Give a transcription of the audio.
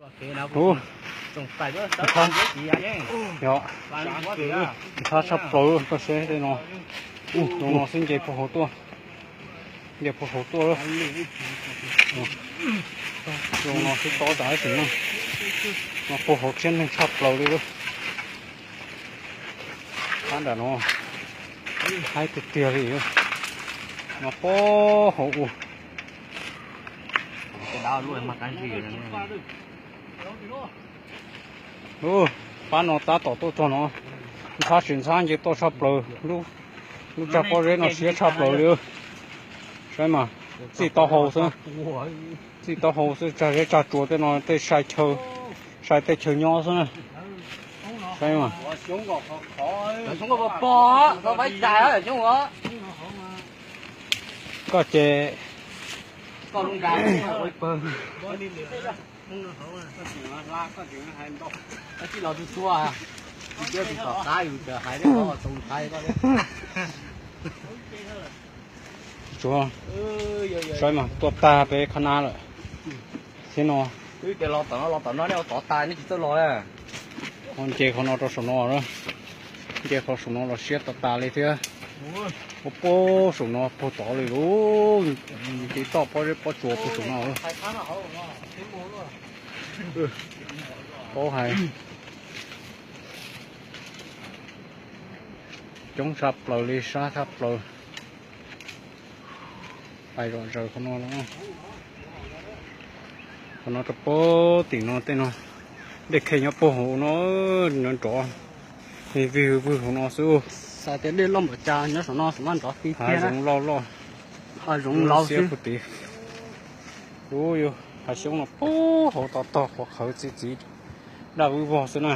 Ub, yog, ntxhab tshaj plaws koj seb tej no. Ub, zoo no xwb nce puag hauv tuaj, nce puag hauv tuaj lawm. Zoo no xwb tob tas ib sim neej, no puag hauv tsiab neeg tshaj plaws li lawm. Pab nram no haib tiag tiag li, no puag hauv ub. Pab no tab tom tuaj txog no, ntxhab tsis ntxhab nce toj tshaj plaws, lub tsag pob zeb no siab tshaj plaws li. Saib mas, txij taub hau xwb, txij taub hau xwb, tsag zeb tsag tsua tej no tej sai chaw, sai tej chaw nyob xwb na. Saib mas, koj ces Tsuav, saib mas tuaj tag peb qhab nab lawm thiab no. Nce qhov no rau saum no, nce qhov saum no los siab tas tas li thiab. Ua puag saum no puag tod li lauj, nce toj pob zeb pob tsuas puag saum no. Paub hais, coob tshaj plaws li, sab tshaj plaws. Pais zom zaws qhov no, qhov no rau puag tim no tej no, dej khej nyob puag hauv no, nrov nrov, vig vig vwg hauv no xwb. Xav tias dej loj npaum cas nyob saum no, saum no nrov ti tiag, hav zoov loj loj, hav zoov laus xwb. Ub, yus hav xyoob no puag hauv tod tog qhuav qhawv txiv txiv daj vwj vog xwb na.